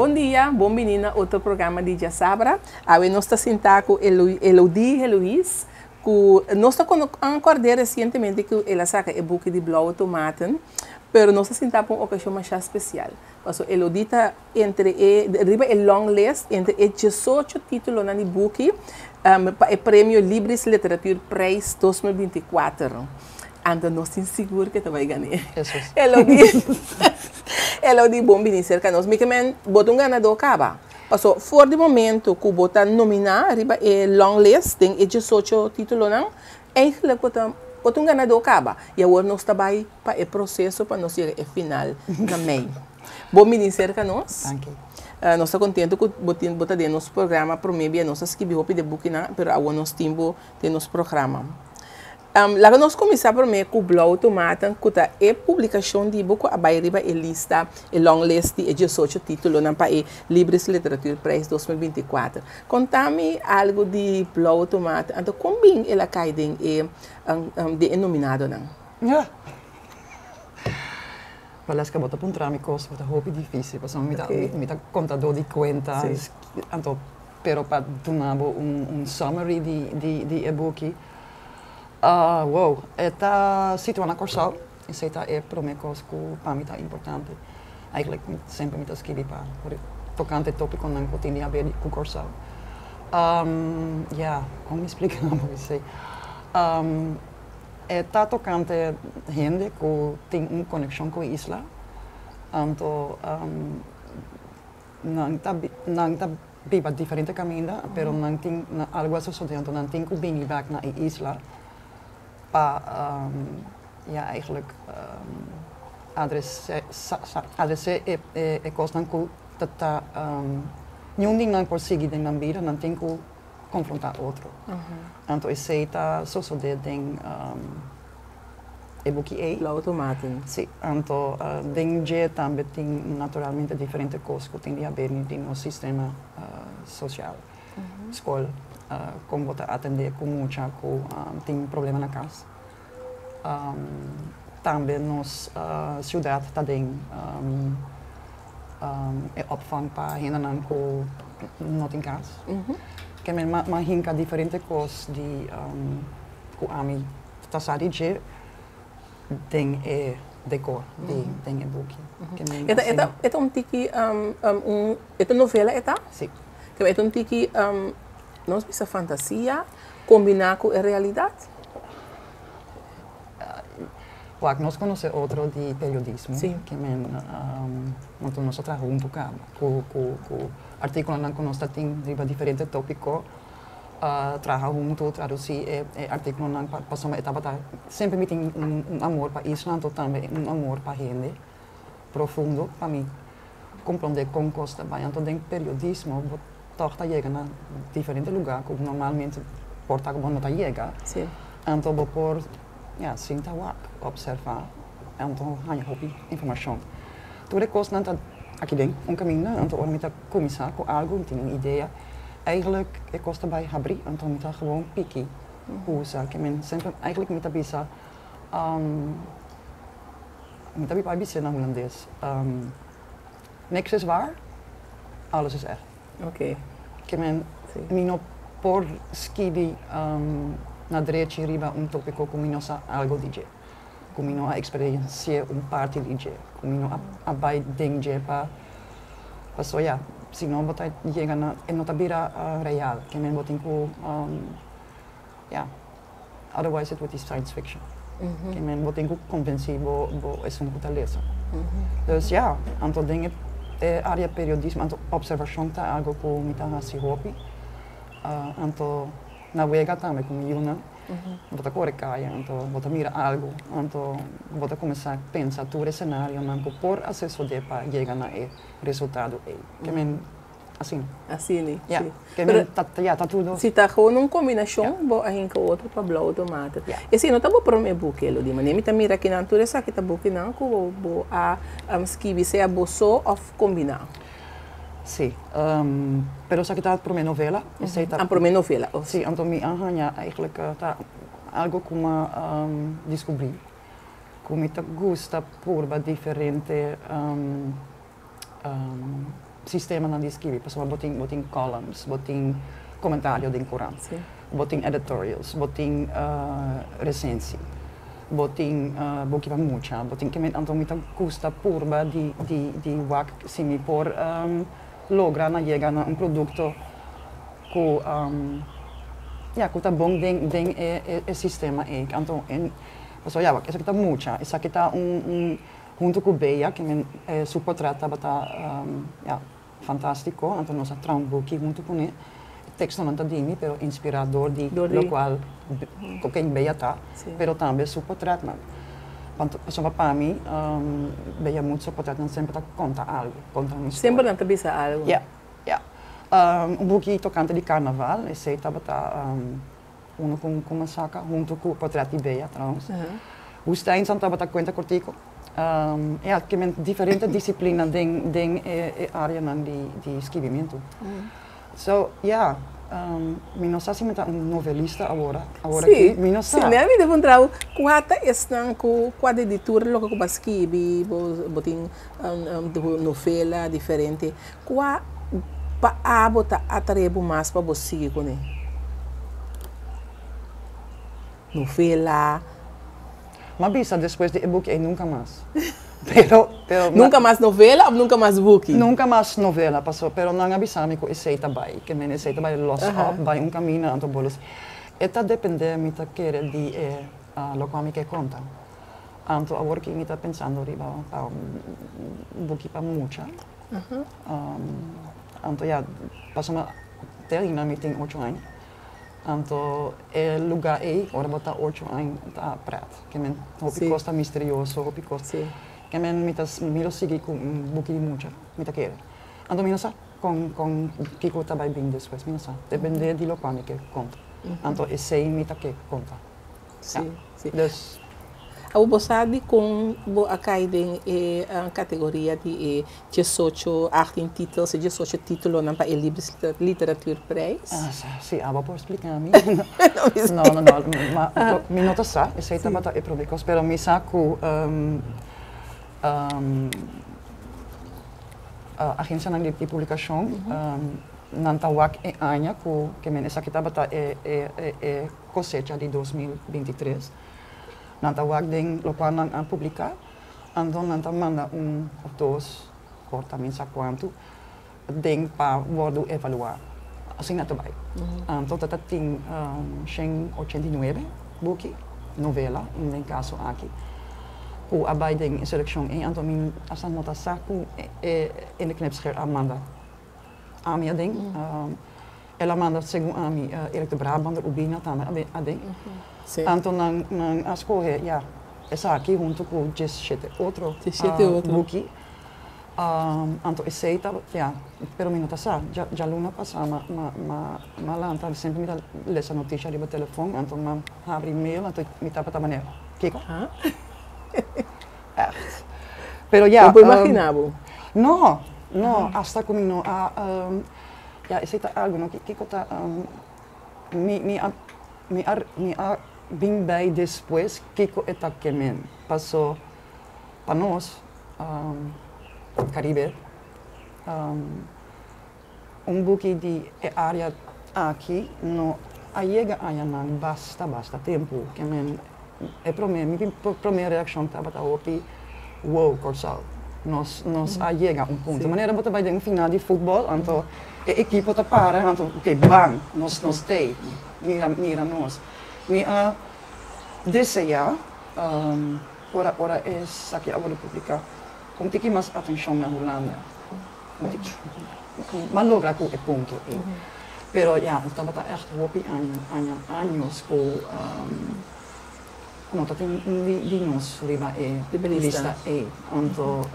Bon dia, bon bini na otro programa di Djasabra. Awe nos ta sinta ku Elodie Heloise, ku nos ta kono a kòrd'é resientemente ku el a saka e buki di Blauwe Tomaten, pero nos ta sinta pa un okashon masha spesial. Pasobra Elodie ta entre e riba e long list entre e diesocho titulonan di buki pa e premio Libris Literatuurprijs 2024. Anto nos tin sigur ke ta bai gané. Elodie, Elodie bon bini serka nos. Mi ke men bo ta un ganadó kaba. Paso for di momento ku bo ta nominá riba e long list den e diesocho titulonan, eigenlijk bo ta bo ta un ganadó kaba. I awor nos ta bai pa e proseso pa nos yega e final na mei. Bon bini serka nos. Danki. Nos ta kontento ku bo tin bo ta den nos programa promé bia nos a skibi hopi de bukinan pero awor nos tin bo den nos programa. Laga nos kuminsá promé ku Blou Tomaten ku ta e publikashon di bo ku a bai riba e lista, e long list di e diesocho títulonan pa e Libris Literatuurprijs 2024. Konta mi algu di Blou Tomaten, anto kon bin el a kai den e den e nominadonan? Valeska, bo ta puntra mi kos ku ta hopi difísil pasobra mi ta mi ta kontadó di kuenta, anto pero pa duna bo un summary di di di e buki, wow, e ta situá na Kòrsou, esei ta e promé kos ku pa mi ta importante. Eigenlijk mi semper mi ta skibi pa tokante tópikonan ku tin di haber ku Kòrsou. Ya, kon mi splika bo esei? E ta tokante hende ku tin un konekshon ku e isla, anto nan ta nan ta biba diferente kaminda, pero nan tin algu a sosodé anto nan tin ku bini bèk na e isla pa ya eigentlik adresé adresé e e kosnan ku ta ta niun di nan por sigui den nan bida, nan tin ku konfrontá otro. Anto esei ta sosodé den e buki ei. Blauwe Tomaten. Sí, anto den dje tambe tin naturalmente diferente kos ku tin di haber di nos sistema sosial, skol, kon bo ta atendé ku mucha ku tin problema na kas. Tambe nos siudat ta den e opvang pa hendenan ku no tin kas. Ke men m'a hinka diferente kos di ku ami ta sa di dje den e dekor di den e buki. E ta e ta e ta un tiki un e ta novela e ta? Si. Ke men e ta un tiki nos bisa fantasia kombiná ku e realidat? Wak, nos konosé otro di periodismo. Sí. Ke men, anto nos a traha huntu kaba ku ku ku artíkulonan ku nos ta tin riba diferente tópiko, traha huntu, tradusí e e artíkulonan pa pasobra e tabata semper mi tin un un amor pa isla anto tambe un amor pa hende profundo pa mi komprondé kon kos ta bai. Anto den periodismo bo tòg ta yega na diferente lugá ku normalmente por ta ku bo no ta yega. Sí. Anto bo por, ya, sinta wak, opservá, anto haña hopi informashon. Tur e kosnan ta aki den un kaminda, anto ora mi ta kuminsá ku algu, mi tin un idea, eigentlik e kos ta bai habrí, anto mi ta gewoon piki usa. Ke men semper, eigentlik mi ta bisa, mi ta bai bis'é na hulandes, Niks is waar, alles is echt. Oké. Ke men mi no por skibi na drechi riba un topiko ku mi no sa algo di dje, ku mi no a eksperensi'é un parti di dje, ku mi no a bai den dje pa paso ya, si no bo ta yega na e no ta bira real, ke men bo tin ku ya. Otherwise it would be science fiction. Ke men bo tin ku konvensí bo bo esun ku ta lesa. Dus ya, anto den e área periodismo, anto opservashon ta algu ku mi ta hasi hopi. Anto na wega tambe ku mi yunan, bo ta kore kaya, anto bo ta mira algu, anto bo ta kuminsá pensa tur e senarionan ku por a sosodé pa yega na e resultado ei. Ke men Asina. Asina, Ja. si. Ke Pero men ta, ja, ta tur dos. si ta gewoon un kombinashon, bo a hinka otro pa blou tomate. Ja. Esei no ta bo promé buki, Elodie. Manera mi ta mira akinan tur esaki ta bukinan ku bo bo a skibi sea bo so òf kombiná. Si. Pero esaki ta promé novela. Esei ta. A promé novela, oh. Si, anto mi a haña eigenlijk ta algu ku mi a diskubrí ku mi ta gusta purba diferente. sistemanan di skibi, pasobra bo tin bo tin columns, bo tin comentario den corant, bo tin editorials, bo tin recensie, bo tin buki pa mucha, bo tin kimen. Anto mi ta gusta purba di di di wak si mi por logra na yega na un producto cu ya cu ta bon den den e e sistema ey. Anto pasobra ya wak esaki ta mucha, esaki ta un un Hunto cu Bea, ken su portret tabata ja, fantastico, anto nos a traha un buki hunto cune. E textonan ta di mi, pero inspira door di locual cu ken Bea ta, pero tambe su portretnan. Pasobra pa mi, Bea Muth su portretnan semper ta conta algo, conta un historia. Semper nan ta bisa algo. Ja, ja. Un buki tocante di carnaval, esey tabata Uno ku ku a saka huntu ku portret di Bea trouwens. Woestijn san tabata kuenta kortiku. Ja, ke men diferente disiplina den den e e areanan di di skibimentu. So, ja, mi no sa si mi ta un novelista awor, awor aki, mi no sa. Si, mi ta puntra bo, kua ta esnan ku kua di di tur loke ku bo a skibi, bo bo tin novela diferente, Kua pa abo ta atrae bo mas pa bo sigui kuné? Novela. M'a bisa despues di e buki ei nunka mas. Pero, pero. Nunka mas novela òf nunka mas buki? Nunka mas novela, paso, pero nan a bisa mi ku esei ta bai, ke men esei ta bai los òp, bai un kaminda, anto bo los. E ta dependé, mi ta kere, di e lokual mi ke konta. Anto awor ki mi ta pensando riba pa un buki pa mucha. Anto ya, pasobra te ainda mi tin ocho aña. Anto e lugá ei, ora bo ta ocho aña, ta pret. Ke men hopi kos ta misterioso, hopi kos. Ke men mi ta, mi lo sigui ku un buki di mucha, mi ta kere. Anto mi no sa kon kon kiko ta bai bin despues, mi no sa. Depende di lokual mi ke konta. Anto esei mi ta ke konta. Sí, sí. Dus. Abo bo sa dikon bo a kai den e kategoria di e diesocho, achttien titels, e diesocho titulonan pa e Libris Literatuurprijs? Sí, abo por splika mi. No, no, no, ma mi no ta sa, esei tabata e prome kos, pero mi sa ku agensianan di publikashon nan ta wak e aña ku ke men esaki tabata e e kosecha di 2023. Nan ta wak den lokual nan a publiká, anto nan ta manda un òf dos, por ta min sa kuantu, den pa wòrdu evaluá. Asina ta bai. Anto ta ta tin 189 buki, novela den kaso aki, ku a bai den e selekshon ei. Anto mi asta no ta sa ku e In de Knipscheer a manda ami aden. El a manda segun ami Erik de Brabander, Ubina tambe aden. Anto nan nan a skohe ya esaki huntu ku diesshete otro buki. Anto esei ta ya, pero mi no ta sa. Djaluna pasá ma ma ma lanta, semper mi ta lesa notisha riba telefon, anto m'a habri mail anto mi tabata manera, kiko? Echt. Pero ya. Bo por imagina bo? No, no, asta ku mi no a. Ya, esei ta algu, no? Kiko ta mi mi a mi a mi a bin bei despues kiko e ta ke men. Paso pa nos Karibe un buki di e área aki no a yega añanan basta basta tempu ke men e promé mi promé reakshon tabata hopi wow Kòrsou nos nos a yega un punto manera bo ta bai den un final di futbòl anto e ekipo ta para anto ok ban nos nos tei mira mira nos mi a deseá ora ora esaki a wòrdu publiká un tiki mas atenshon na Hulanda un tiki m'a logra ku e punto ei pero ya tabata ègt hopi aña aña años ku No ta tin un di nos riba e lista ei. Anto,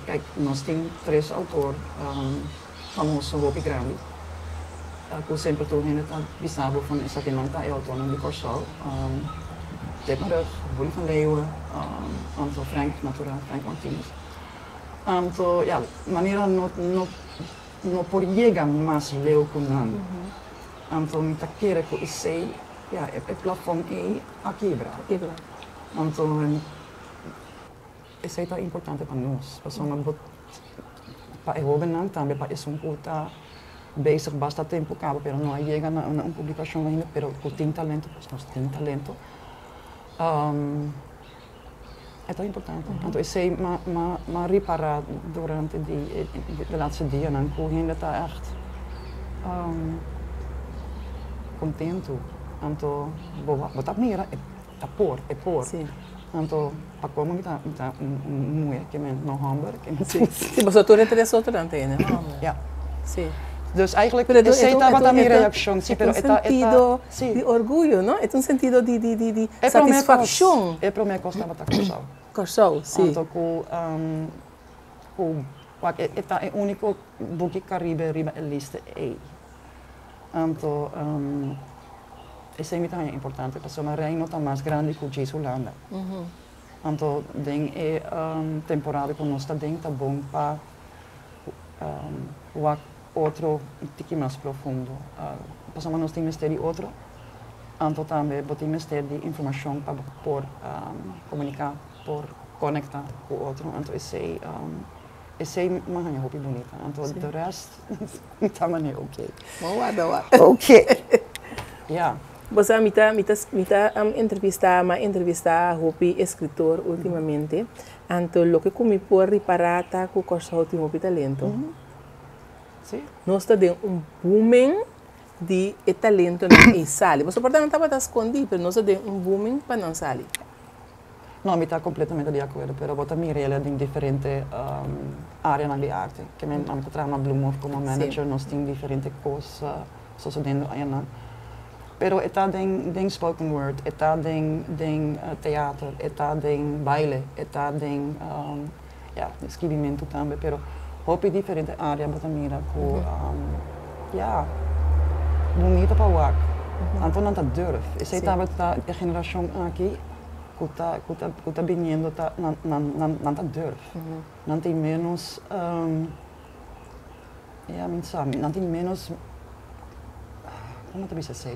kijk, nos tin tres autor famoso hopi grandi ku semper tur hende ta bisa bo van esakinan ta e autornan di Kòrsou. Dirk van Rug, Willy van Leeuwen, anto Frank natural, Frank Martinus. Anto, ya, manera no no no por yega mas leu ku nan. Anto mi ta kere ku esei. Ya, e plafon ei a kibra. Anto esei ta importante pa nos, pasobra bo Pa e hóbennan, tambe pa esun ku ta bezig basta tempu kaba pero no a yega na un publikashon ainda pero ku tin talento, pues nos tin talento. E ta importante. Anto esei m'a ripará durante di e laatste dianan ku hende ta ègt kontentu. Anto bo ta mira e ta por, e por. Anto pa komo mi ta un muhé ke men no hòmber. Si, pasobra tur e tres otronan ta hende hòmber. Ja. Si. Dus eigenlijk esei tabata mi reakshon. Si, pero e ta. E ta un sentido di orguyo, no? E ta un sentido di satisfakshon. E promé kos tabata Kòrsou. Kòrsou, si. Anto ku ku wak e ta e úniko buki Karibe riba e lista ei. Anto esei mi ta haña importante pasobra Reino ta mas grandi ku djis Hulanda. Anto den e temporada ku nos ta den ta bon pa wak otro un tiki mas profundo. Pasobra nos tin mester di otro, anto tambe bo tin mester di informashon pa bo por komuniká, por konektá ku otro. Anto esei esei mi a haña hopi bunita. Anto de rest mi ta manera oké. Bo warda wak. Oké. Ya. Bo sa mi ta mi ta mi ta entrevistá, mi a entrevistá hopi eskritor últimamente. Anto loke ku mi por ripará ta ku Kòrsou tin hopi talento. Nos ta den un booming di e talentonan ei sali. Pasobra por ta nan tabata skondí, pero nos ta den un booming pa nan sali. No, mi ta completamente di acuerdo, pero bo ta mira el den diferente areanan di arte. Ke men ami ta traha na Bloemhof como manager, nos tin diferente cos sosodendo ayanan. Pero e ta den den spoken word, e ta den den teater, e ta den baile, e ta den ya skibimentu tambe, pero hopi diferente area bo ta mira ku ya bunita pa wak. Anto nan ta durf. Esei tabata e generashon aki ku ta ku ta ku ta biniendo ta nan nan nan ta durf. Nan tin ménos Ya mi sa, nan tin menos, como ta bisa esey?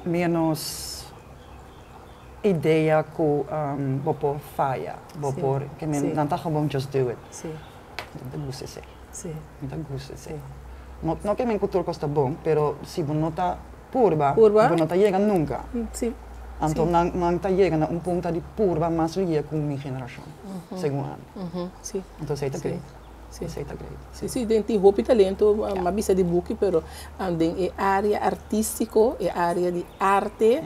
Menos idea cu bo por faya, bo por, ke men nan ta gewoon just do it. Mi ta gusta esey. Mi ta gusta esey. No, no ke men cu tur cos ta bon, pero si bo no ta purba, bo no ta yega nunca. Anto nan nan ta yega na un punta di purba mas liye ku mi generashon, segun ami. Anto esei ta great. Esei ta great. Si, si, den tin hopi talento, m'a bisa di buki, pero den e area artístiko, e area di arte,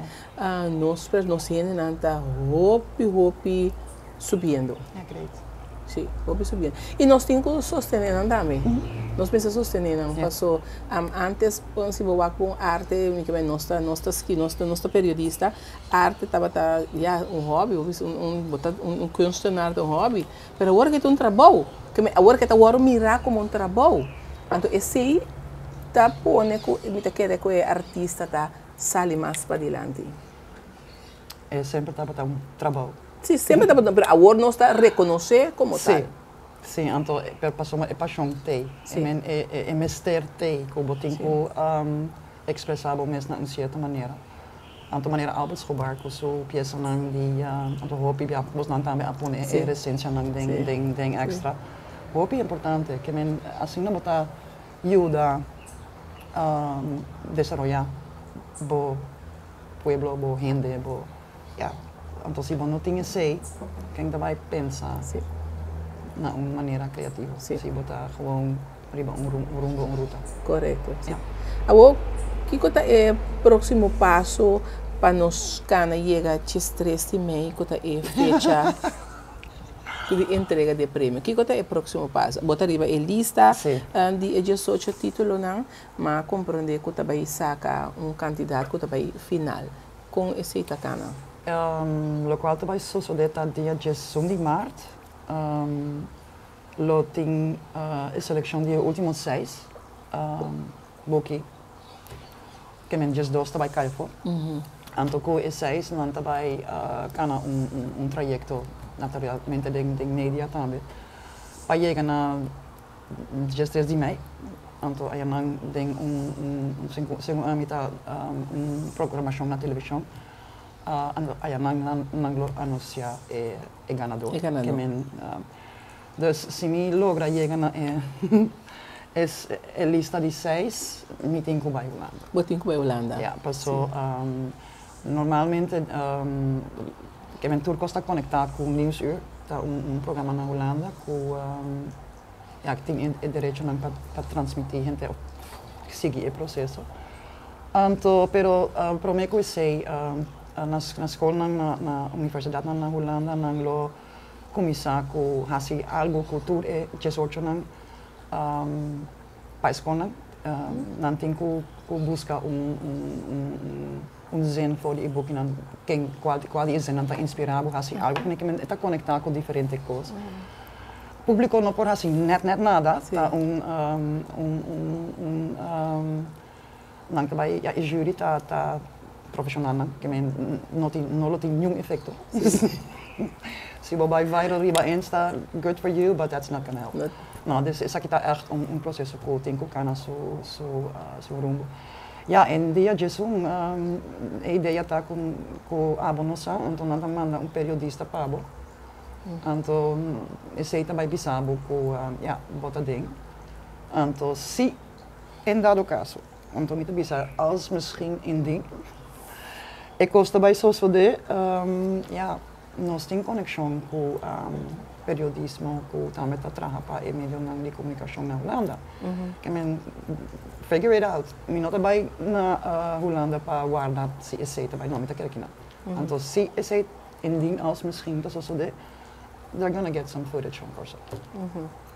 nos nos hendenan ta hopi, hopi subiendo. Ja, great. Sí, hopi subiendo. Y nos tin cu sostene nan tambe. Nos mester sostene nan. Paso, antes, si bo wak un arte, mi ke bay nos ta, nos ta ski, nos ta, nos ta periodista, arte tabata, ya, un hobby, bo bisa un, un, bo ta un kunstenaar ta un hobby. Pero awor ke ta un trabou. Ke me, awor ke ta wòrdu mirá komo un trabou. Anto esei ta pone ku mi ta kere ku e artista ta sali mas padilanti. E semper tabata un trabou. Sí, semper tabata, pero awor nos ta rekonosé komo tal. Sí, sí, anto pero pasobra e pashon t'ei, e men e mester t'ei ku bo tin ku ekspresá bo mes na un sierto manera. Anto manera Albert Schobar ku su piesanan di anto hopi bia bosnan tambe a pone e resensianan den den den extra. Hopi importante ke men asina bo ta yuda desaroyá bo pueblo, bo hende, bo, ya. Anto si bo no tin esei, ken ta bai pensa na un manera kreativo? Si bo ta gewoon riba un rumbo, un ruta. Korekto, si. Awor, kiko ta e próksimo paso pa nos kana yega djestres di mei ku ta e fecha di entrega di e premio? Kiko ta e próksimo paso? Bo ta riba e lista di e diesocho títulonan. M'a komprondé ku ta bai saka un kantidat ku ta bai final. Kon esei ta kana? Lokual ta bai sosodé ta dia diesun di mart lo tin e selekshon di e último seis buki ke men diesdos ta bai kai afó. Anto ku e seis nan ta bai kana un trayekto naturalmente den media tambe pa yega na Diestres di mei, anto a yaman den un, un, segun ami ta un programashon na televishon. Aya nan lo anuncia e ganador. E ganador. Kemen, dus si mi logra yega na e lista di seis, mi tin cu bay Hulanda. Bo tin cu bay Hulanda. Ja, paso normalmente kemen tur cos ta conecta cu Nieuwsuur, ta un programa na Hulanda cu ja, tin e derechonan pa transmiti hende of sigui e proceso. Anto, pero prome cu esey, na scolnan na universidadnan na Hulanda nan lo cuminsa cu haci algo cu tur e 18nan pa e scolnan. Nan tin cu busca un zin for di e bukinan, ken cual di e zinnan ta inspira bo haci algo cu e ta conecta cu diferente cos. Publico no por haci net net nada, ta un nan ta bay, ja, e jury ta profesionalnan, kemen no lo tin ningun efecto. Si bo bay viral riba Insta, good for you, but that's not gonna help. No, dus esaki ta echt un proceso cu tin cu cana su rumbo. Ja, en dia 11, e idea ta cu abo no sa, anto nan ta manda un periodista pa bo. Anto esey ta bay bisa bo cu ja, bo ta den. Anto si en dado caso, anto mi ta bisa als misschien indien e cos ta bay sosode, ja, nos tin conexion cu periodismo cu tambe ta traha pa e medionan di comunicacion na Hulanda. Kemen, figure it out. Mi no ta bay na Hulanda pa warda si esey ta bay, no, mi ta kere kinan. Anto si esey indien als misschien ta sosode, they're gonna get some footage from Kòrsou.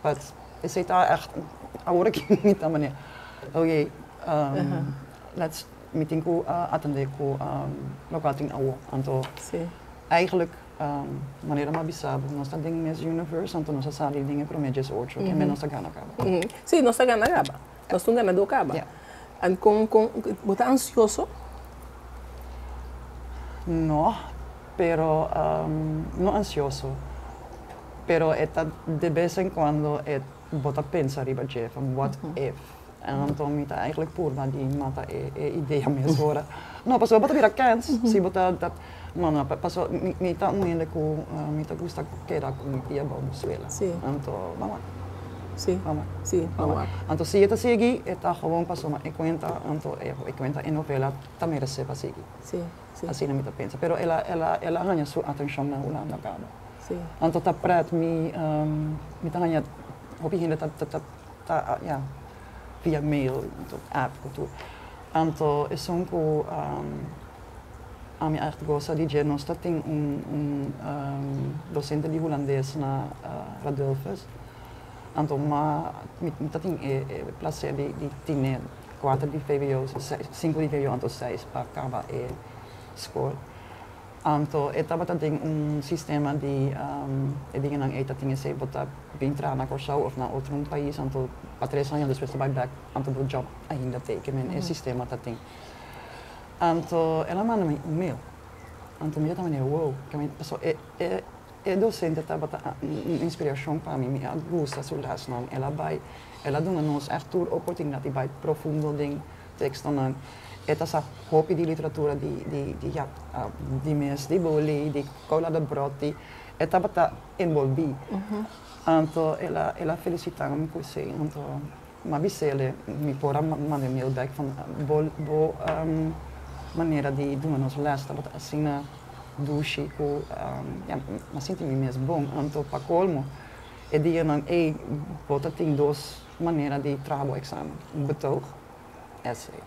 But esey ta echt, awor aki mi ta manera, oké, let's, mi tin cu atende cu locual tin awo. Anto, eigenlijk, manera m'a bisa bo, nos ta den Miss Universe, anto nos a sali den e prome 18, kemen nos ta gana caba. Sí, nos ta gana caba. Nos ta un ganador caba. Ja. En con bo ta ansioso? No, pero no ansioso. Pero e ta de vez en cuando e bo ta pensa riba dje, van what if? Anto mi ta eigenlijk purba di mata e idea mesora. No, paso bo ta bira kens, si bo ta, no, paso mi ta un hende cu mi ta gusta keda cu mi pia bou suela. Anto, vamos. Vamos. Vamos. Anto si e ta sigui, e ta gewoon paso ma e cuenta, anto e cuenta e novela ta merece pa sigui. Si, si. Asina mi ta pensa. Pero el a haña su atencion na Hulanda caba. Anto ta pret mi ta haña hopi hende ta, ja, via mail, anto app cu tur. Anto esun cu ami echt goza di dje, nos ta tin un docente di hulandes na Radulphus. Anto ma mi ta tin e placer di tine cuater di VWO, cinco di VWO anto seis pa caba e school. Anto e tabata den un sistema di e dingenan ey ta tin esey bo ta bin traha na Kòrsou of na otro un pais, anto pa 3 aña despues ta bay back, anto bo job ainda t'ey kemen e sistema ta tin. Anto el a manda mi un mail. Anto mi ta manera wow, kemen paso e docente tabata un inspiracion pa mi, mi a gusta su lesnan. El a bay, el a duna nos echt tur oportunidad di bay profundo den tekstonan. E ta sa hopi di literatura di, ja, di mes, di Boli, di Cola Debrot, e tabata envolvi. Anto el a felicita mi cu esey, anto m'a bis'ele, mi por a manda mail back van bo manera di duna nos les tabata asina dushi cu ja, m'a sinti mi mes bon. Anto pa colmo, e dianan ey bo ta tin dos manera di traha bo examen: un betoog, essay,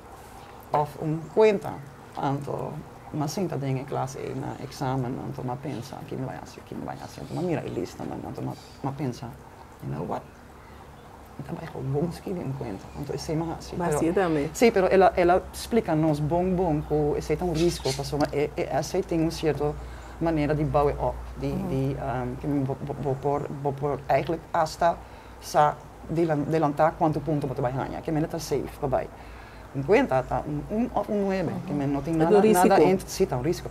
of un cuenta. Anto m'a sinta den e klas ey na examen, anto m'a pensa kico mi bay haci, kico mi bay haci. Anto m'a mira e lista nan, anto m'a pensa, you know what? Mi ta bay gewoon skirbi un cuenta. Anto esey m'a haci. Pero, Asina tambe. Si, pero el a splica nos bon bon cu esey ta un risico, pasobra e essay tin un cierto manera di bouwen op, di bo por eigenlijk hasta sa delanta cuanto punto bo ta bay haña, kemen ta safe pa bay. Un cuenta ta un 1 of un 9, kemen no tin Ta nada, un risico. Nada in, si, ta un risico.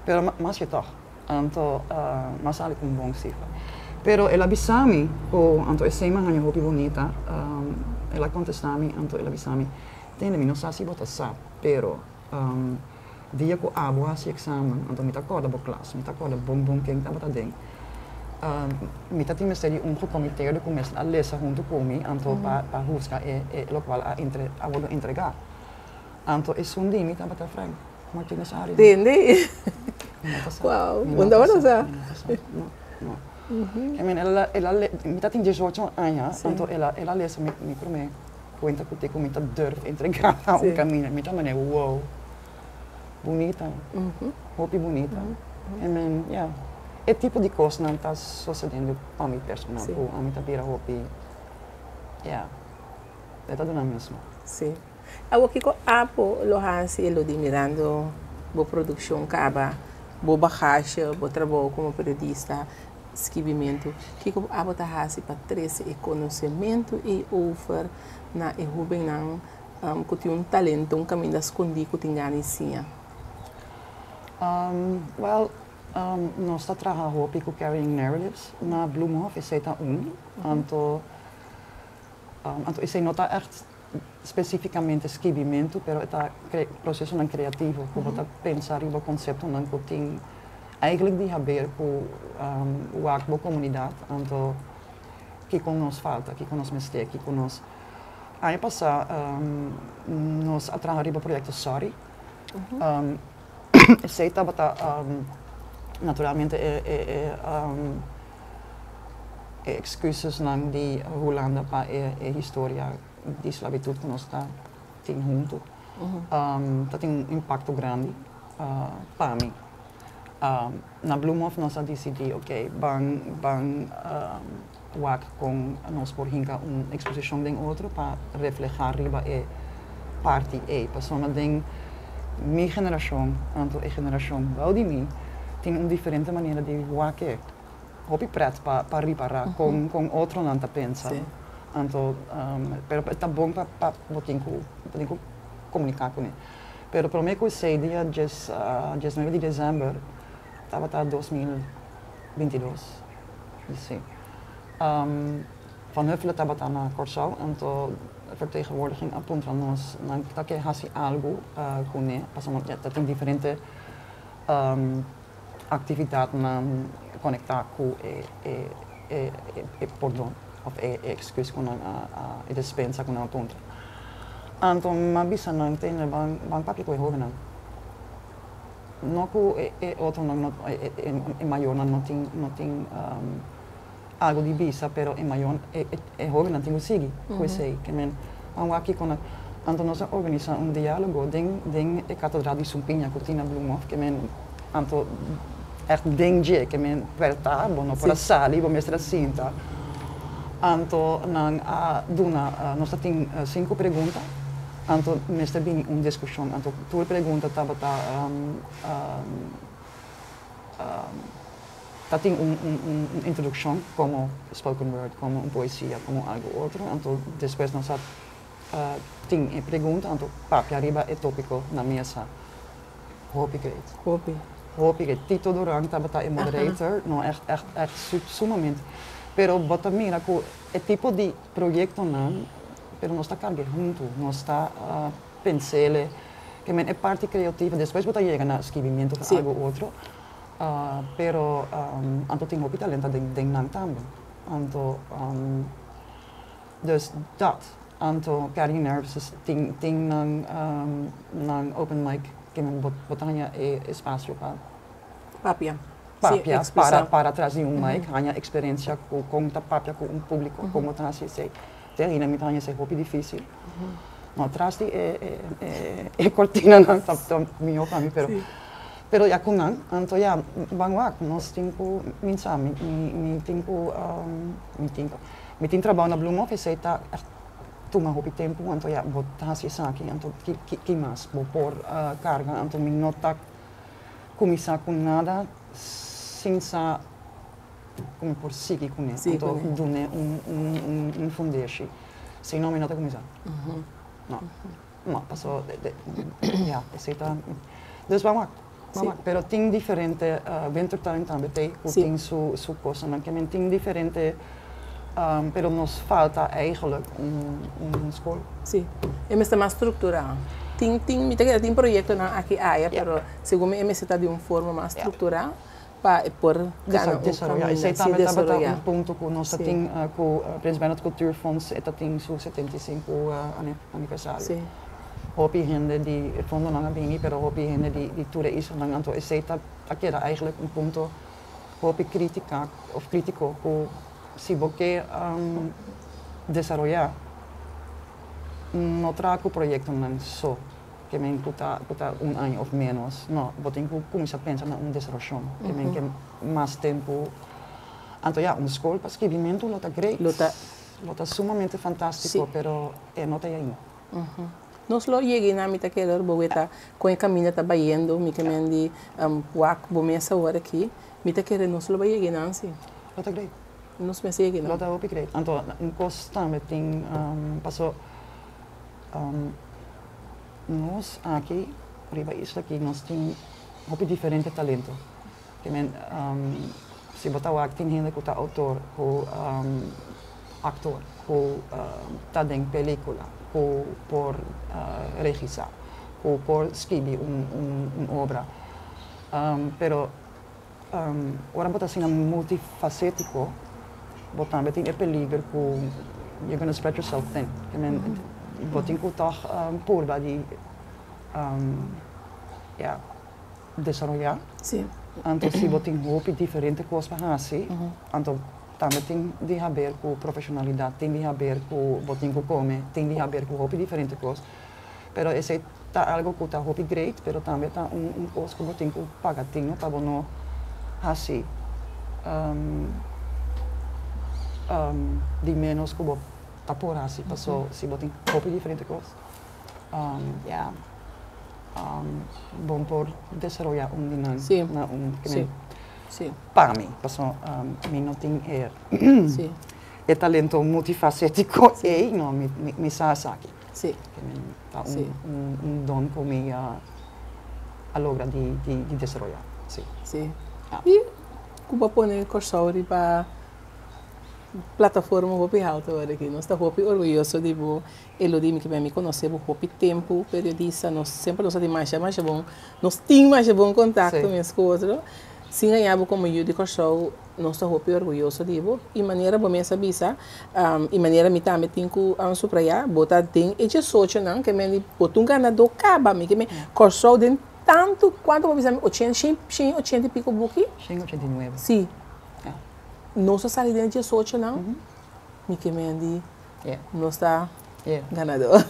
Pero mas je toch, anto m'a sali cu un bon cifra. Pero el a bisa mi, cu anto esey m'a haña hopi bunita, el a contesta mi, anto el a bisa mi, tende, mi no sa si bo ta sa, pero Dia ku abo hasi eksamen, anto mi ta kòrda bo klas, mi ta kòrda bon bon ken tabata den. Mi ta tin mester di un gecomiteerde ku mester a lesa huntu ku mi anto pa pa husga e e lokual a entre a wordo entregá. Anto esun di mi tabata Frank Martinus Ariën. Tende? Mi no ta sa. Wow, Mi bo no no ta tabata sa, sa? mi no ta sa, no, no. I mean el a el a mi ta tin diesocho aña, anto el a el a lesa mi mi promé kuenta ku te ku mi ta durf entregá na un kaminda. Mi ta manera wow, bunita, hopi bunita. I mean, ya, e tipo di kosnan ta sosediendo pa mi personal ku ami ta bira hopi, ya, e ta duna mesmo. Sí. Awor kiko abo lo hasi Elodie mirando bo produkshon kaba, bo bagashe, bo trabou komo periodista, skibimentu, kiko abo ta hasi pa trese e konosementu ei over na e hóbennan ku tin un talento, un kaminda skondí ku tin gana di siña? Wèl, nos ta traha hopi ku Carrying Narratives na Bloemhof, esei ta un. Anto, anto esei no ta ègt spesífikamente skibimentu, pero e ta prosesonan kreativo ku bo ta pensa riba konseptonan ku tin eigentlik di haber ku wak bo komunidat, anto kiko nos falta, kiko nos mester, kiko nos. Aña pasá nos a traha riba proyekto Sorry. Esei tabata naturalmente e e excusesnan di Hulanda pa e historia di sclavitud cu nos ta tin hunto ta tin un impacto grandi pa mi. Na Bloemhof nos a dicidi ok ban ban wak con nos por hinca un exposicion den otro pa refleha riba e parti ey pasobra den mi generacion anto e generacion bou di mi tin un diferente manera di wak e. Hopi pret pa pa ripará kon kon otronan ta pensa. Anto pero ta bon pa pa bo tin ku bo tin ku komuniká kuné. Pero promé ku esei dia djes diesnuebe di desèmber tabata 2022 si Van Huffelen tabata na Kòrsou anto vertegenwoordiging a puntra nos nan ta ke hasi algu kuné pasobra ta tin diferente Actividadnan conecta cu e e pordon of e excus cu nan a e despensa cu nan a puntra. Anto m'a bisa nan tende ban ban papia cu e hobennan. No cu e otronan no e mayornan no tin no tin algo di bisa pero e mayor e hobennan tin cu sigui cu esey ke men ban wak kico nan anto nos a organisa un dialogo den den e catedral di Sumpiña cu tin na Bloemhof ke men anto echt den dje ke men puerta bo no por a sali bo mester a sinta anto nan a duna nos ta tin sinku pregunta anto mester bini un discusion anto tur pregunta tabata. Ta tin un un introduccion como spoken word, como un poesia, como algo otro, anto despues nos a tin e pregunta, anto papia riba e topico na mesa. Hopi great. Hopi. Hopi great. Tito Duran tabata e moderator, no echt echt echt sumamente. Pero bo ta mira cu e tipo di proyectonan, pero nos ta carga hunto, nos ta pensele, ke men e parti creativo, despues bo ta yega na skibimiento of algo otro. Pero anto tin hopi talento den nan tambe. Anto dus dat. Anto Carrying Nerves tin tin nan nan open mic ke men bo ta haña e espacio pa Papia. Papia, para para tras di un mic, haña experiencia ku kon ta papia ku un publico, kon bo ta hasi esei. Te ainda mi ta haña esei hopi dificil. No tras di e e cortinanan ta mihó pa mi pero Pero ya ku nan, anto ya ban wak, nos tin ku minsa, mi mi tin ku mi tin ku mi tin trabou na Bloemhof, esei ta ègt tuma hopi tempu, anto ya bo ta hasi esaki, anto ki ki ki mas bo por karga, anto mi no ta kuminsá ku nada sin sa ku mi por sigui kuné, anto dun'é un un un fundeshi, si no mi no ta kuminsá, no. No, paso ya, esei ta. Dus ban wak, ban wak. Pero tin diferente Wintertuin tambe t'ei ku tin su su kosanan. Ke men tin diferente, pero nos falta eigenlijk un un skol. Sí, e mester mas strukturá. Tin tin mi ta kere tin proyectonan aki aya, pero segun mi e mester ta di un forma mas structura pa e por gana un Desaroya. caminda. Esey Si, tambe tabata desaroya. un punto cu nos ta tin cu Prins Bernhard Cultuurfonds e ta tin su 75 aniversario. Hopi hende di e fondonan a bini, pero hopi hende di tur e islanan. Anto esey ta keda eigenlijk un punto hopi critica of critico cu si bo ke desaroya, no traha cu proyectonan so ke men cu ta un aña of menos. No, bo tin cu cuminsa pensa na un desaroyo ke men ke mas tempo. Anto ja, un scol pa skirbimento lo ta great. Lo ta Lo ta sumamente fantastico, pero e no ta ainda. Nos lo yega na mi ta kere bo weta con e caminda ta bayendo, mi ke men di wak bo mes awor aki. Mi ta kere nos lo bay yega nan si. Lo ta great. Nos mes yega Lo nan. ta hopi great. Anto un cos tambe tin paso nos aki riba isla aki nos tin hopi diferente talento. Ke men si bo ta wak tin hende cu ta autor, cu actor, cu ta den pelicula, cu por regisa, cu por skirbi un obra. Pero ora bo ta asina multifacetico, bo tambe tin e peliger cu you're gonna spread yourself thin. Ke men bo tin cu toch purba di ja, desaroya. Anto si bo tin hopi diferente cos pa hasi, anto tambe tin di haber cu profesionalidad, tin di haber cu bo tin cu come, tin di haber cu hopi diferente cos. Pero esey ta algo cu ta hopi great, pero tambe ta un cos cu bo tin cu paga tino pa bo no hasi di menos cu bo ta por hasi. Paso si bo tin hopi diferente cos, ja, bo por desaroya un di nan na un pa mi, paso mi no tin e talento multifacetico ey, no, mi sa esaki. Ta un don cu mi a logra di desaroya. Si. Si. Y cu bo a pone Corsou riba plataforma hopi halto awor aki. Nos ta hopi orguyoso di bo, Elodie, mi ke mi conoce bo hopi tempo, periodista, nos semper nos a tin masha masha bon, nos tin masha bon contacto mes cu otro. Sin gaña bo, como yu di Corsou, nos ta hopi orguyoso di bo. Y manera bo mes a bisa, y manera mi tambe tin cu subraya, bo ta den e 18nan, ke men bo ta un ganador caba, mi ke men Corsou den tanto, cuanto bo bisa mi, 80, 180 y pico buki? 189. Si. Nos a sali den e 18nan, mi ke men di, nos ta ganador.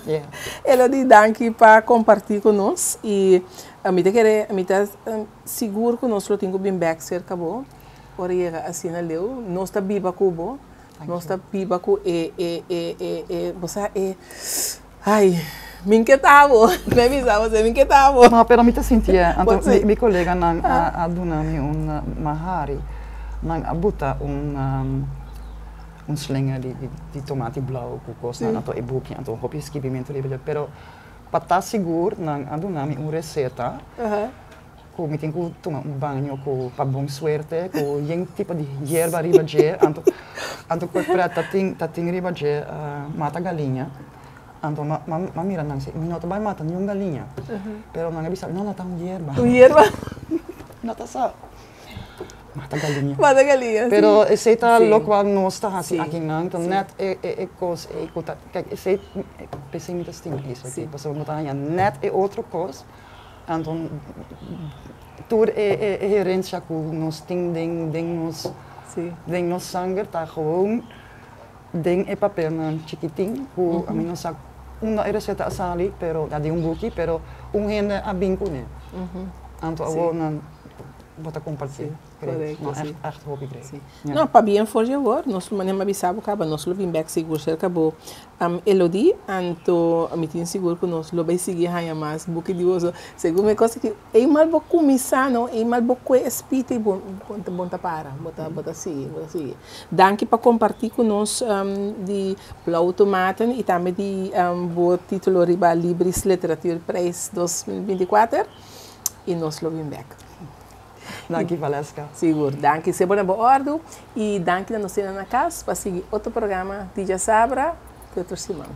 Elodie, danki pa comparti cu nos y mi ta kere, mi ta sigur cu nos lo tin cu bin back cerca bo, ora yega asina leu, nos ta biba cu bo, nos ta biba cu e, bo sa e, ai, mi n ke ta bo, mi bisa bo, mi n ke ta bo. No, pero mi ta sinti, anto mi coleganan a duna mi un mahari, nan a buta un slinger di tomati blauw cu cosnan, anto e buki, anto hopi skirbimento riba dje, pero pa ta sigur nan a duna mi un receta cu mi tin cu tuma un baño cu pa bon suerte, cu yen tipo di yerba riba dje, anto cu pret ta tin riba dje mata galiña. Anto ma mira nan si, mi no ta bay mata ni un galiña, pero nan a bisa, no, no ta un yerba. Un yerba. No ta sa. Mata galiña. Mata galiña, si. Pero esey ta locual nos ta hasi aki nan, ta net e cos ey cu ta, kijk, esey, pesey mi ta stima eso aki, pasobra no ta haña net e otro cos, anto tur e herencia cu nos tin den nos sanger ta gewoon den e papelnan chikitin cu ami no sa unda e receta a sali, pero da di un buki, pero un hende a bin cune. Anto awor nan bo ta comparti. Correcto, No, echt, echt hopi great. Ja. No, pabien for je hoor. Nos manera mi a bisa bo caba, nos lo bin back sigur cerca bo. Elodie, anto mi tin sigur cu nos lo bay sigui haña mas buki di boso. Segun mi cosa ki eenmaal bo cuminsa, no, eenmaal bo kue espita y bo ta para, bo ta sigui, bo ta sigui. Danki pa comparti cu nos di Blauwe Tomaten y tambe di bo titulo riba Libris Literatuurprijs 2024 y nos lo bin back. Danki, Valesca. Sigur, danki. Semper na bo ordo y danki na nos na cas pa sigui otro programa di Djasabra te otro siman.